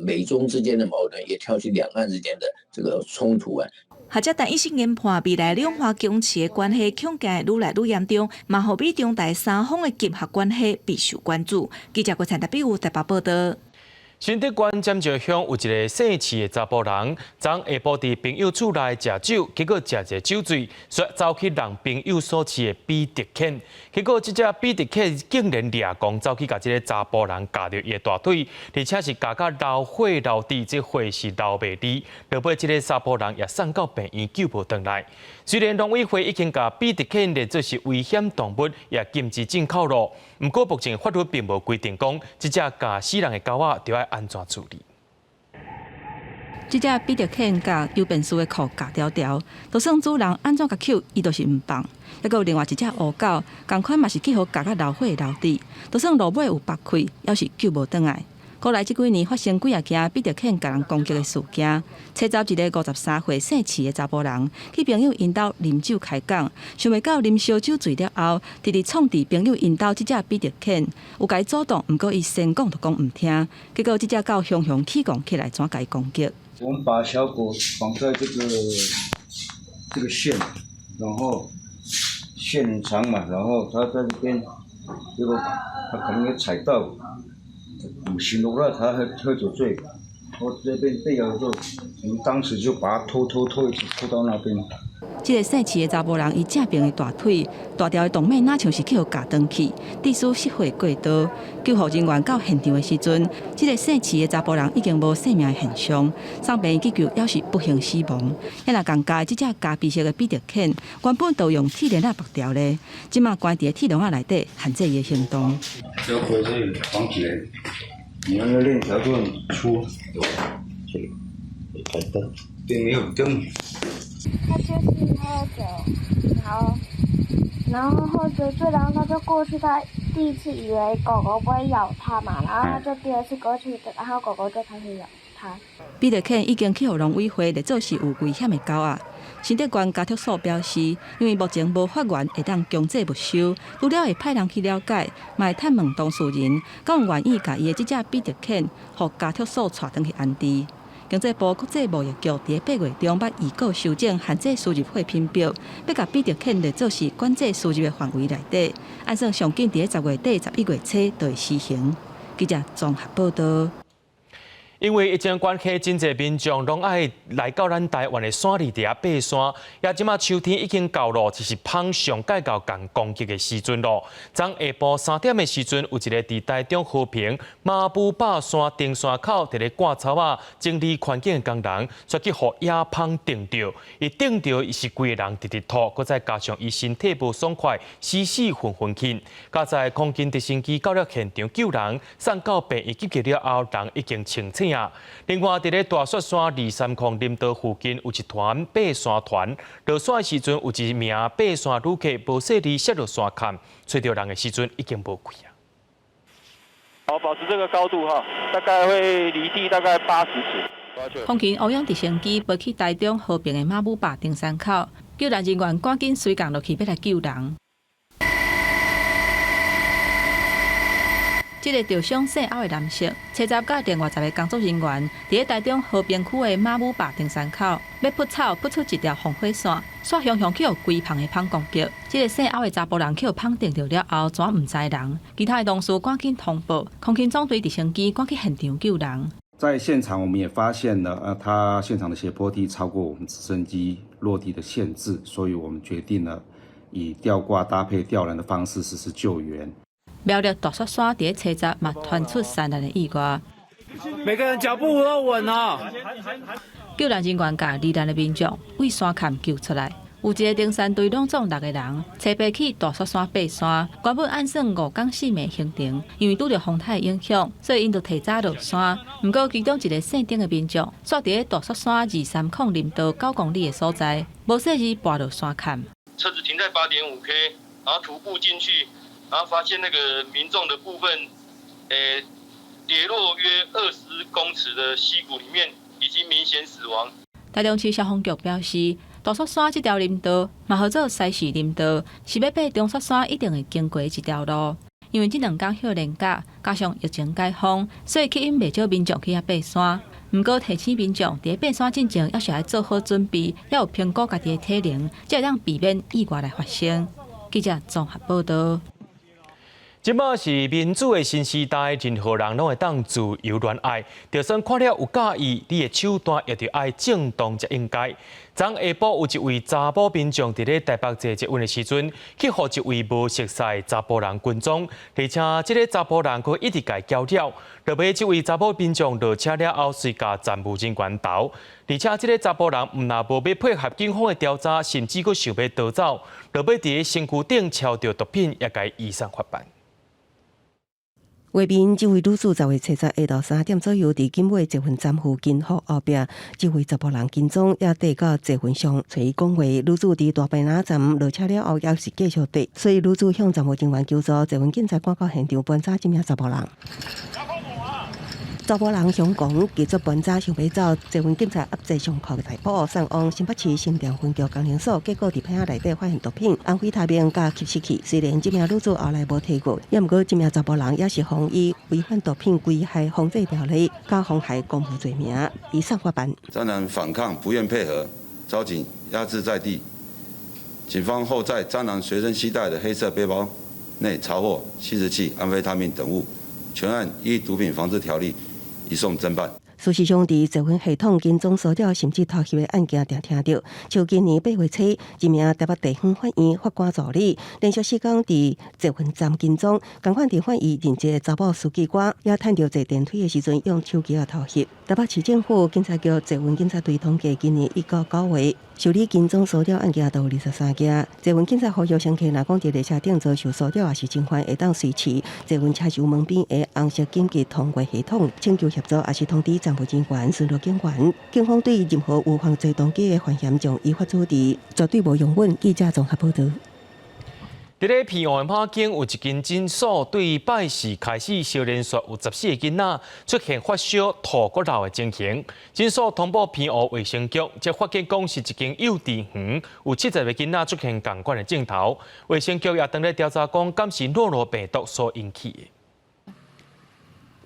美中之間的矛盾，也挑起兩岸之間的這個衝突啊。學者陳以信研判，未來兩岸僵持的關係恐驚會愈來愈嚴重，嘛予美中台三方的結合關係備受關注。記者郭陳特比有台北報道。新竹縣尖石鄉有一个姓徐的查埔人，昨下晡佇朋友厝內食酒，結果食一个酒醉，煞走去人朋友所飼的比特犬，結果這隻比特犬竟然掠狂走去共這个查埔人咬著伊的大腿，而且是咬甲流血流滴，這血是流袂離。落尾這个查埔人也送到病院救無轉來。雖然農委會已經共比特犬列做是危險動物，也禁止進口咯。毋過目前法律並無規定講，這隻咬死人的狗仔著愛按怎處理。這隻比特犬共郵便士的褲咬牢牢，就算主人按怎共抾，伊都是毋放。猶閣有另外一隻烏狗，仝款嘛是去予咬甲流血流滴，就算路尾有縛開，猶是救無轉來。過來這幾年發生幾仔件比特犬共人攻擊的事件，冊查一个53歲姓徐的查埔人去朋友𪜶兜啉酒開講，想袂到啉燒酒醉了後，直直創治朋友𪜶兜這隻比特犬，有共伊阻擋，毋過伊先講就講毋聽，結果這隻狗雄雄起戇起來，怎共伊攻擊？我們把小狗綁在這個線，然後線很長嘛，然後它在這邊，結果它可能會踩到。唔行路了，他喝酒醉，我這邊被咬的時候，我們當時就把他拖拖拖，一直拖到那邊。這个姓徐的查埔人，伊正爿的大腿大條的動脈，若像是去予咬斷去，致使失血過多。救護人員到現場的時陣，這个姓徐的查埔人已經無生命的現象，送病院急救，猶是不幸死亡。遐若仝咬這隻咖啡色的比特犬，原本就用鐵鏈仔縛牢咧，這馬關佇鐵籠仔內底，限制伊的行動。小狗這裡綁起來，你那個鏈條都很粗，這裡開燈，對，沒有燈。他就是喝酒，然後喝酒醉，然後他就過去，他第一次以為狗狗不會咬他嘛，然後他就第二次過去，然後狗狗就開始咬他。比特犬已經去予農委會列做是有危險的狗仔。新竹縣家畜所表示，因為目前無法源會當強制沒收，除了會派人去了解，嘛會探問當事人，敢有願意共伊的這隻比特犬，予家畜所帶轉去安置。經濟部國際貿易局佇八月中捌預告修正限制輸入貨品表，欲共比特犬列做是管制輸入的範圍內底，按算上緊佇十月底、11月初就會施行。記者綜合報導。因為疫情關係，真濟民眾攏愛來到咱台灣的山裡底爬山。也這馬秋天已經到咯，就是蜂上蓋𠢕共攻擊的時陣咯。昨下晡3點的時陣，有一个佇台中和平馬武壩山登山口佇咧割草仔整理環境的工人，卻去予野蜂叮著。伊叮著伊是規个人直直吐，閣再加上伊身體無爽快，死死昏昏去。佳哉空軍直升機到了現場救人，送到病院急救了後，人已經清醒。另外，佇咧大雪山230林道附近有一團爬山團，落山的時陣有一名爬山旅客無細膩摔落山崁，揣著人的時陣已經無氣啊。好，保持這個高度哈，大概會離地大概80尺。空勤烏蠅直升機飛去台中和平的馬武壩登山口，救援人員趕緊隨降落去，欲來救人。這个著傷姓歐的男性，初十佮另外十个工作人員，佇咧台中和平區的馬武壩登山口，欲撲草撲出一條防火線，煞雄雄去予規棚的蜂攻擊。這个姓歐的查埔人去予蜂叮著了後，怎毋知人？其他的同事趕緊通報，空勤總隊直升機趕去現場救人。在現場，我們也發現了，他現場的斜坡地超過我們直升機落地的限制，所以我們決定了以吊掛搭配吊籃的方式實施救援。苗栗大雪山佇咧初十嘛傳出山難的意外。每個人腳步都穩哦。救援人員共罹難的民眾對山崁救出來。有一个登山隊攏總六个人，初八去大雪山爬山，原本按算5工4暝行程，因為拄著風颱影響，所以𪜶就提早落山。毋過其中一个姓丁的民眾，煞佇咧大雪山230林道9公里的所在，無細膩跋落山崁。車子停在8.5K，然後徒步進去。然後發現那個民眾的部分，跌落約20公尺的溪谷裡面，已經明顯死亡。台中市消防局表示，大雪山這條林道嘛號做西勢林道，是欲爬中雪山一定會經過的一條路。因為這兩工歇連假，加上疫情解封，所以吸引袂少民眾去遐爬山。毋過提醒民眾，佇咧爬山進前，猶是愛做好準備，猶有評估家己的體能，才會當避免意外來發生。記者綜合報導。這馬是民主的新時代，任何人攏會當自由戀愛。就算看了有佮意，你的手段也著愛正當才應該。昨下晡有一位查某民眾佇咧台北坐捷運的時陣，去予一位無熟似的查埔人跟蹤，而且這个查埔人閣一直共伊攪擾。落尾這位查某民眾落車了後，隨共站務人員投。而且這个查埔人毋但無欲配合警方的調查，甚至閣想欲逃走。落尾佇咧身軀頂撨著毒品，也共伊移送法辦。畫面這位女子10月初十下晝3點左右，佇景尾捷運站附近，予後壁這位查埔人跟蹤，也綴到捷運上揣伊講話。女子佇大坪林站落車了後，猶是繼續綴，所以女子向站務人員求助，捷運警察趕到現場盤查這名查埔人。查埔人向講拒絕盤查，想欲走，捷運警察壓制上銬逮捕，送往新北市新店分局看守所。結果佇被仔內底發現毒品、安非他命佮吸食器。雖然這名女子後來無提告，也毋過這名查埔人也是予以違反毒品危害防制條例佮妨害公務罪名，移送法辦。張男反抗，不願配合，遭警壓制在地。警方後在張男隨身攜帶的黑色背包內查獲吸食器、安非他命等物，全案依毒品防治條例移送偵辦。事實上，佇捷運系統跟蹤騷擾甚至偷翕的案件，定聽著。像今年8月初，一名台北地方法院法官助理連續4工佇捷運站跟蹤，仝款佇法院任職的查某書記官，也趁著坐電梯的時陣用手機仔偷翕。台北市政府警察局捷運警察隊統計，今年1到9月受理跟蹤騷擾案件都有23件。捷運警察呼籲乘客，若講佇列車頂遭受騷擾，抑是侵犯，會當隨時捷運車廂門邊的紅色緊急通話系統請求協助，抑是通知站務人員、巡邏警員。警方對任何有犯罪動機的犯嫌，將依法處置，絕對無容忍。記者綜合報導。佇咧澎湖的馬間有一間診所，對拜四開始小連續有14個囡仔出現發燒、吐閣流的情形。診所通報澎湖衛生局，才發現講是一間幼稚園有70個囡仔出現仝款的症頭。衛生局也當咧調查講，敢是諾羅病毒所引起的。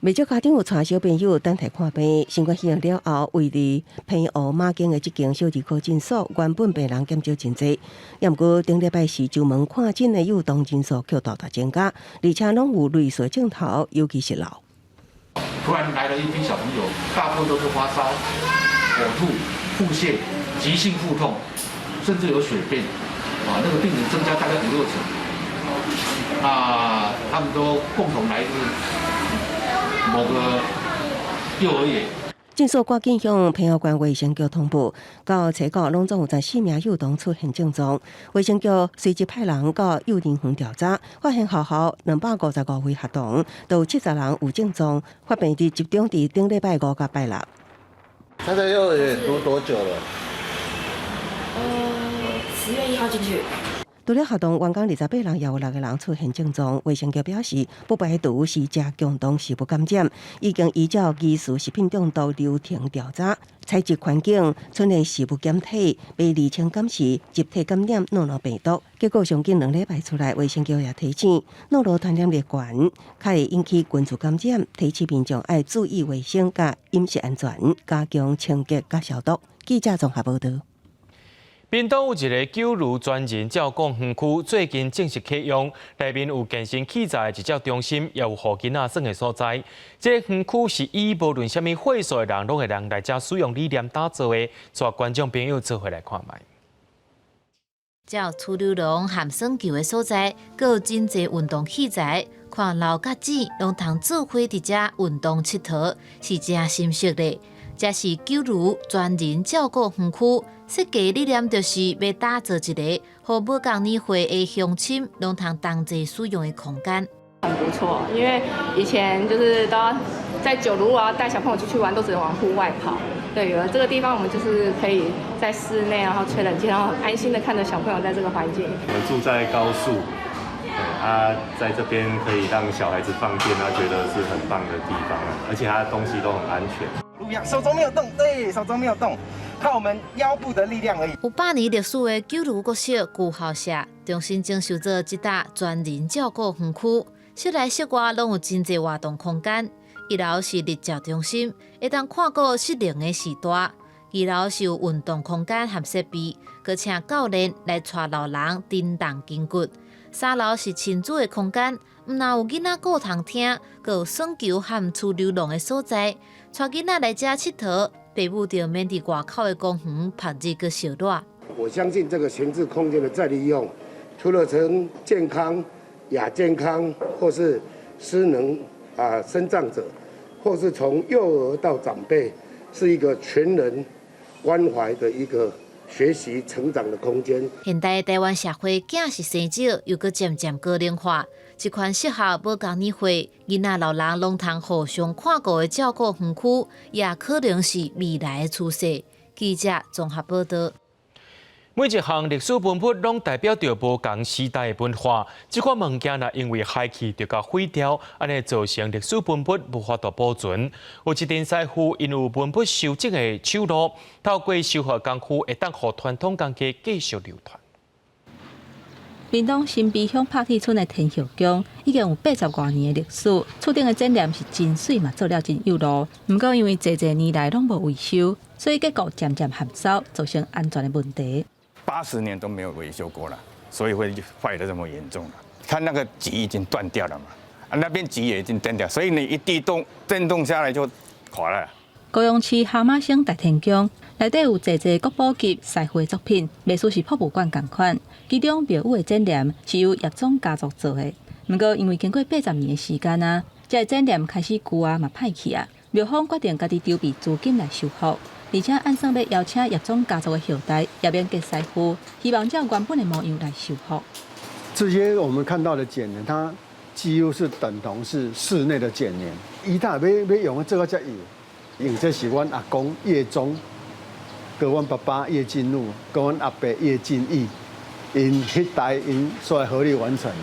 袂少家長有帶小朋友等待看病，新冠肺炎了後，位佇澎湖馬間的這間小兒科診所，原本病人減少真濟，也毋過頂禮拜四上門看診的幼童人數卻大大增加，而且攏有類似症頭，尤其是老。突然來了一批小朋友，大部分都是發燒、嘔吐、腹瀉、急性腹痛，甚至有血便，啊，那個病人增加大概五六成，那他們都共同來自某個幼兒園。診所趕緊向澎湖縣衛生局通報，到初五攏總有14名幼童出現症狀，衛生局隨即派人到幼兒園調查，發現學校255位學童，都有70人有症狀，發病佇集中佇頂禮拜五佮拜六。他在幼兒園讀多久了？ 10月1號進去。除了學童員工28人，也有六個人出現症狀。衛生局表示，不排除是食共同食物感染，已經依照疑似食品中毒流程調查，採集環境、村內食物檢體，欲釐清敢是集體感染諾如病毒。結果上緊2禮拜出來，衛生局也提醒，諾如傳染力懸，較會引起群聚感染，提醒民眾愛注意衛生佮飲食安全，加強清潔佮消毒。記者綜合報導。屏東有一个九如專人照顧園區，最近正式啟用，內面有健身器材的日照中心，也有予囡仔耍的所在。這個園區是以無論啥物歲數的人，攏會當來遮使用理念打造的，帶觀眾朋友做伙來看覓。這有儲溜廊和耍球的所在，閣有真濟運動器材，看老佮姊攏通做伙佇遮運動𨑨迌，是誠心適的。這是九如專人照顧園區，設計理念就是欲打造一個予無仝年歲的鄉親攏通同齊使用的空間。很不錯，因為以前就是都要在九如，我要帶小朋友出去玩，都只能往戶外跑。對，有了這個地方，我們就是可以在室內，然後吹冷氣，然後很安心的看着小朋友在這個環境。我們住在高速，對啊，在這邊可以讓小孩子放電，他覺得是很棒的地方，而且他東西都很安全。手肘沒有動，對，手肘沒有動，靠我們腰部的力量而已。有百年歷史的九如國小舊校舍，重新整修做這搭專人照顧園區，室內室外攏有真濟活動空間。一樓是日照中心，會當看顧失能的序大；二樓是有運動空間和設備，閣請教練來帶老人震動筋骨。三樓是親子的空間，毋但有囡仔顧通廳，閣有耍球和儲溜廊的所在。帶囡仔來遮𨑨迌，爸母就免佇外口的公園曝日閣燒熱。我相信這個閒置空間的再利用，除了從健康、亞健康或是失能啊身障者，或是從幼兒到長輩，是一個全人關懷的一個學習成長的空間。現代台灣社會囝是生少，又閣漸漸高齡化，這款適合無仝年歲囡仔老人攏通互相看顧的照顧園區，也可能是未來的趨勢。記者綜合報導。每一項歷史文物攏代表著無仝時代的文化。這款物件若因為害去就共毀掉，按呢造成歷史文物無法度保存。有一陣師傅𪜶有文物修整的手路，透過修復功夫，會當予傳統工藝繼續流傳。屏東新埤鄉拍鐵村的天后宮已經有80外年的歷史，厝頂的剪簾是真媠嘛，做了真幼路。毋過因為濟濟年來攏無維修，所以結構漸漸含燒，造成安全的問題。 80年都沒有維修過了，所以會壞得這麼嚴重了。它那個脊已經斷掉了嘛，啊那邊脊也已經斷掉，所以你一地動震動下來就垮了。高雄市哈瑪星大天宮內底有濟濟國寶級師傅的作品，袂輸是博物館仝款。其中廟宇的剪簾是由葉總家族做的，毋過因為經過80年的時間啊，這个剪簾開始舊啊嘛歹去啊，廟方決定家己籌備資金來修復。而且按算欲邀請葉總家族的後代葉明傑師傅，希望照原本的模樣來修復。這些我們看到的剪簾，它幾乎是等同是室內的剪簾。伊若欲用這個遮幼，因為這是阮阿公葉忠，佮阮爸爸葉進祿，佮阮阿伯葉進義，𪜶彼代𪜶所來合力完成的。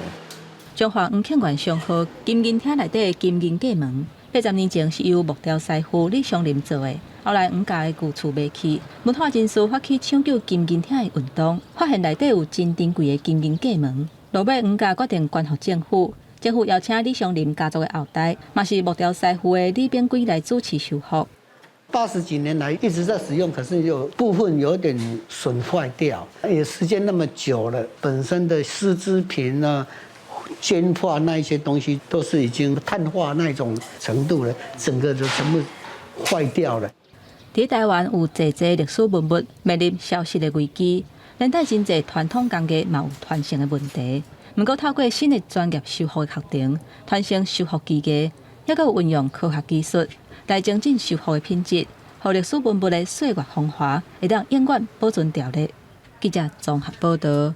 彰化黃慶源商號金銀廳內底的金銀過門，80年前是由木雕師傅李松林做的。後來黃家的舊厝賣去，文化人士發起搶救金銀廳的運動，發現內底有真珍貴的金銀過門。落尾黃家決定捐予政府，政府邀請李松林家族的後代，嘛是木雕師傅的李炳貴來主持修復。 80幾年來一直在使用，可是有部分有點損壞掉，也時間那麼久了，本身的絲織品啊、绢畫那一些東西都是已經碳化那種程度了，整個就全部壞掉了。佇台灣有濟濟歷史文物面臨消失的危機，連帶真濟傳統工藝嘛有傳承的問題。毋過透過新的專業修復的課程，傳承修復技藝，抑閣有運用科學技術來精進修復的品質，予歷史文物的歲月風華會當永遠保存牢咧。記者綜合報導。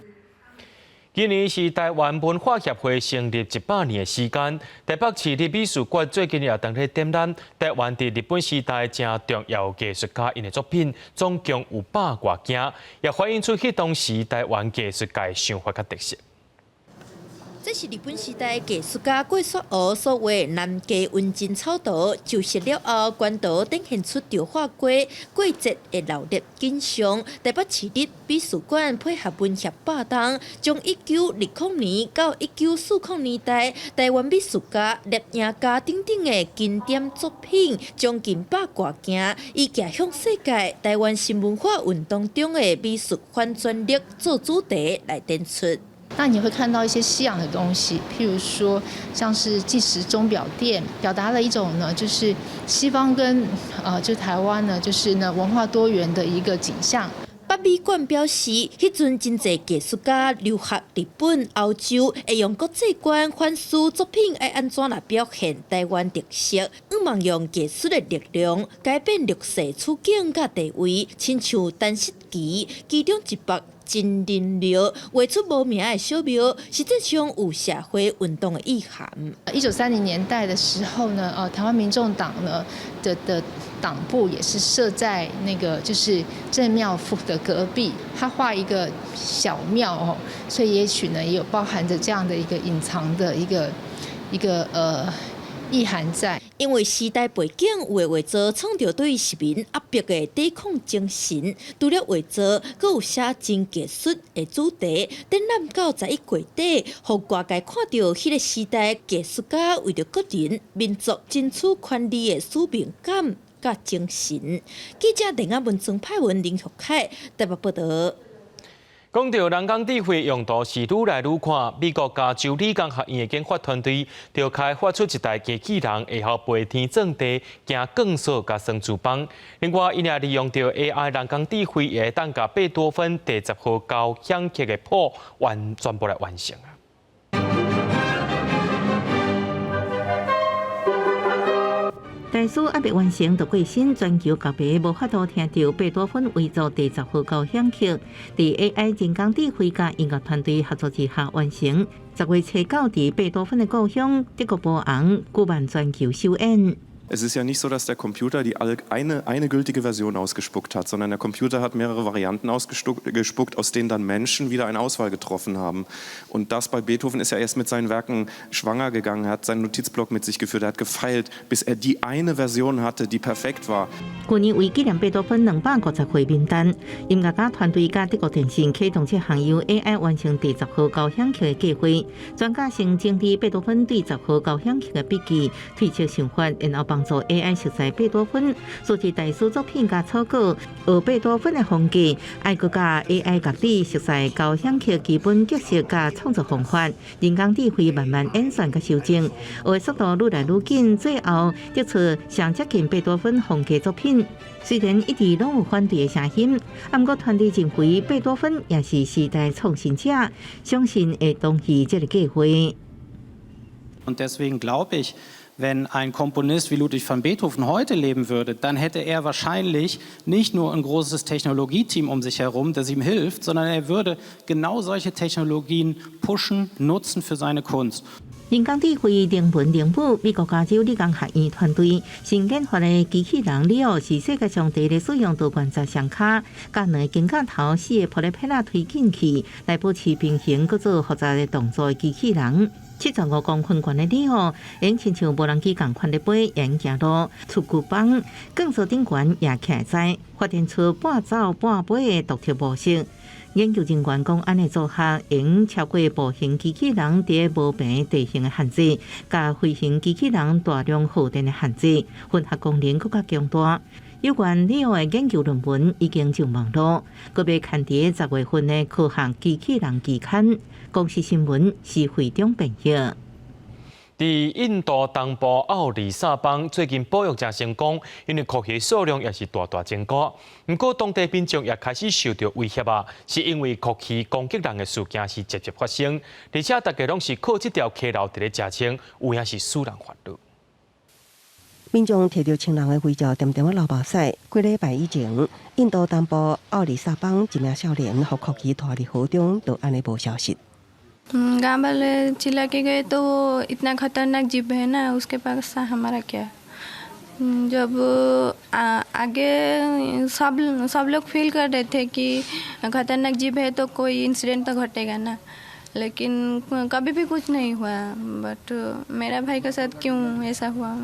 今年是台灣文化協會成立100年的時間，台北市立美術館最近也當咧展覽台灣佇日本時代誠重要藝術家𪜶的作品，總共有百外件，也反映出彼當時台灣藝術界想法佮特色。這是日本時代藝術家郭雪湖所畫南家溫情草圖，就是了後，關圖展現出彰化街過節的鬧熱景象。台北市立美術館配合文協百冬，將1920年到1940年代台灣美術家、攝影家等等的經典作品，將近百外件，以走向世界台灣新文化運動中的美術反轉力做主題來展出。那你會看到一些西洋的東西，譬如說像是計時鐘錶店，表達了一種呢，就是西方跟就台灣呢，就是呢文化多元的一個景象。北美館表示，彼陣真濟藝術家留學日本、歐洲，會用國際觀反思作品愛按怎來表現台灣特色，向望用藝術的力量改變弱勢處境佮地位，親像陳式奇其中一幅真人廟畫出無名的小廟，實際上有社會運動的意涵。 1930年代的時候呢，台灣民眾黨呢的黨部也是設在那個就是鄭廟府的隔壁，他畫一個小廟哦，所以也許呢也有包含着這樣的一個隱藏的一個意涵在。因為時代背景，有的畫作創造對殖民壓迫的抵抗精神，除了畫作，閣有寫真藝術的主題。展覽到11月底，予外界看著彼個時代藝術家為著個人、民族爭取權利的使命感佮精神。記者鄧亞文、曾派文、林玉凱台北報導。講到人工智慧用途是愈來愈廣，美國加州理工學院的研發團隊就開發出一台機器人，會曉飛天鑽地、行鋼索佮雙珠枋。另外，𪜶也利用著 AI 人工智慧，會當共貝多芬第十號交響曲的譜完全部來完成啊！大師猶未完成就過身，全球樂迷無法度聽著貝多芬遺作第十號交響曲，佇 AI 人工智慧佮音樂團隊合作之下完成。10月初九，佇貝多芬的故鄉德國波昂舉辦全球首演。 Es ist ja nicht so, dass der Computer die eine gültige Version ausgespuckt hat, sondern der Computer hat mehrere Varianten ausgespuckt, aus denen dann Menschen wieder eine Auswahl getroffen haben. Und das bei Beethoven ist ja erst mit seinen Werken schwanger gegangen, er hat seinen Notizblock mit sich geführt, er hat gefeilt, bis er die eine Version hatte, die perfekt war. 去年為紀念貝多芬250歲冥誕，音樂家團隊佮德國電信啟動這項由 AI 完成第十號交響曲的計劃。專家先整理貝多芬對十號交響曲的筆記，推測想法，然後幫助 AI 熟悉貝多芬，設計大師作品佮草稿，學貝多芬的風格，愛閣佮 AI 家己熟悉交響曲基本格式佮創作方法，人工智慧慢慢演算佮修正，學的速度愈來愈緊，最後得出上接近貝多芬風格作品。雖然一直攏有反對的聲音，毋過團隊認為貝多芬也是時代創新者，相信會同意這个計劃。 Und deswegen glaube ich, wenn ein Komponist wie Ludwig van Beethoven heute leben würde, dann hätte er wahrscheinlich nicht nur ein großes Technologieteam um sich herum, das ihm hilft, sondern er würde genau solche Technologien pushen, nutzen für seine Kunst. 人工智慧靈文靈武，美國加州理工學院團隊新研發的機器人里奧是世界上第一个使用多關節雙跤，佮兩个肩胛頭四個波力片仔推進器來保持平衡，閣做複雜的動作的機器人。75公分懸的里奧，會親像無人機仝款咧飛，會行路、出巨枋、鋼索頂懸也徛在，發展出半走半飛的獨特模式。研究人員講，按呢做法會超過步行機器人佇無平地形的限制，佮飛行機器人大量耗電的限制，混合功能閣較強大。有關 NEO 的研究論文已經上網路，閣欲刊佇10月份的科學機器人期刊。公視新聞是會長編譯。佇印度東部奧里薩邦最近保育誠成功，因為蛞蝓數量也是大大增加。毋過當地民眾也開始受著威脅啊，是因為蛞蝓攻擊人的事件是節節發生，而且大家攏是靠這條溪流佇咧食清，有影是使人煩惱。民眾提著親人的遺照，恬恬仔流目屎。幾禮拜以前，印度東部奧里薩邦一名少年予蛞蝓拖入河中，就按呢無消息。 गाँव वाले चिल्ला के गए तो वो इतना खतरनाक जीव है ना, उसके पास हमारा क्या। जब आगे सब सब लोग फील कर रहे थे कि खतरनाक जीव है तो कोई इंसिडेंट तो घटेगा ना, लेकिन कभी भी कुछ नहीं हुआ। बट मेरा भाई के साथ क्यों ऐसा हुआ？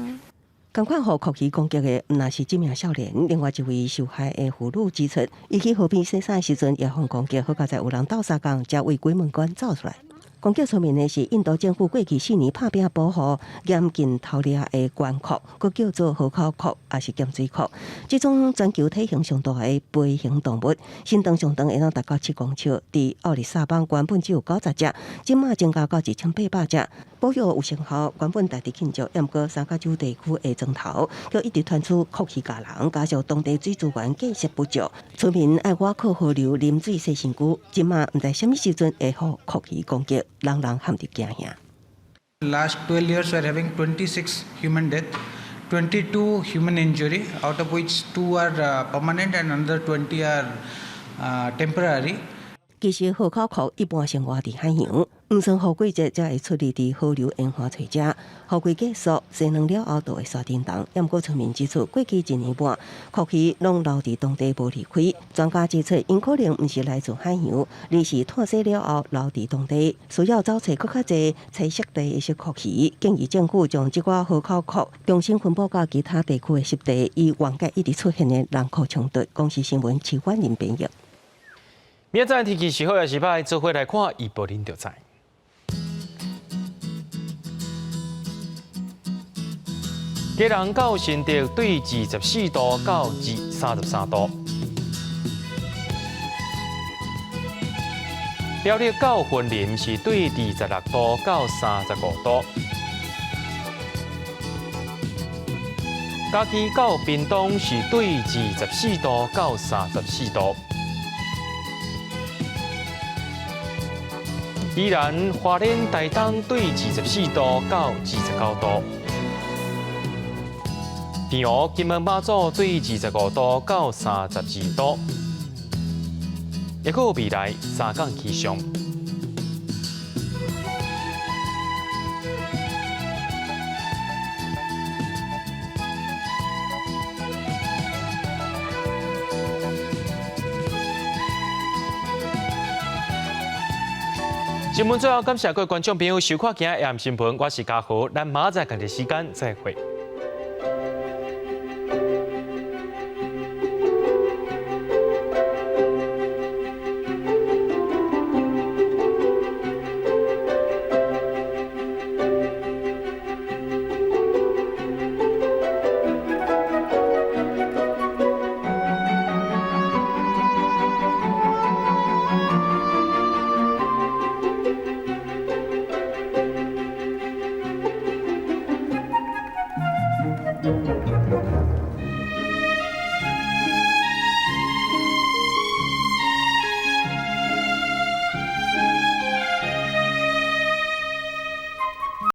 仝款予蛞蝓攻擊的，毋但是這名少年，另外一位受害的婦女指出，伊去河邊洗衫的時陣，也予攻擊，好佳哉有人鬥相共，才為鬼門關走出來。攻擊村民的是印度政府過去4年拍拚保護嚴禁偷獵的懸蛞，閣叫做河口蛞，抑是鹹水蛞。這種全球體型上大的爬行動物，身長上長會當達到7公尺。佇奧里薩邦原本只有90隻，這馬增加到1800隻。保育有成效，原本大致慶祝，毋過三角洲地區的磚頭，卻一直傳出蛞蝓咬人，加上當地水資源建設不足，村民愛倚靠河流啉水洗身軀，這馬毋知啥物時陣會予蛞蝓攻擊，人人陷入驚嚇。 Last 12 years we are having 26 human death, 22 human injury, out of which 2 are permanent and another 20 are temporary. 其實河口蛞一般生活佇海洋，毋算雨季節才會出入佇河流沿岸揣食。雨季結束，生卵了後就會煞振動。毋過村民指出，過去一年半，蛞蝓攏留佇當地無離開。專家指出，𪜶可能毋是來自海洋，而是脫水了後留佇當地，需要找揣閣較濟棲息地的蛞蝓。建議政府將這寡河口蛞重新分布到其他地區的濕地，以緩解一直出現的人蛞衝突。公視新聞徐婉玲編譯。明仔載天氣是好抑是䆀，做伙來看預報恁就知。基隆到新竹對24度到33度，苗栗到雲林是對26度到35度，嘉義到屏東是對24度到34度。宜蘭、花蓮、台東對24度到29度，澎湖、金門、馬祖對25度到32度，抑閣有未來三工氣象。新聞最後感謝各位觀眾朋友收看今日的新聞，我是嘉豪，咱明仔載仝一時間再會。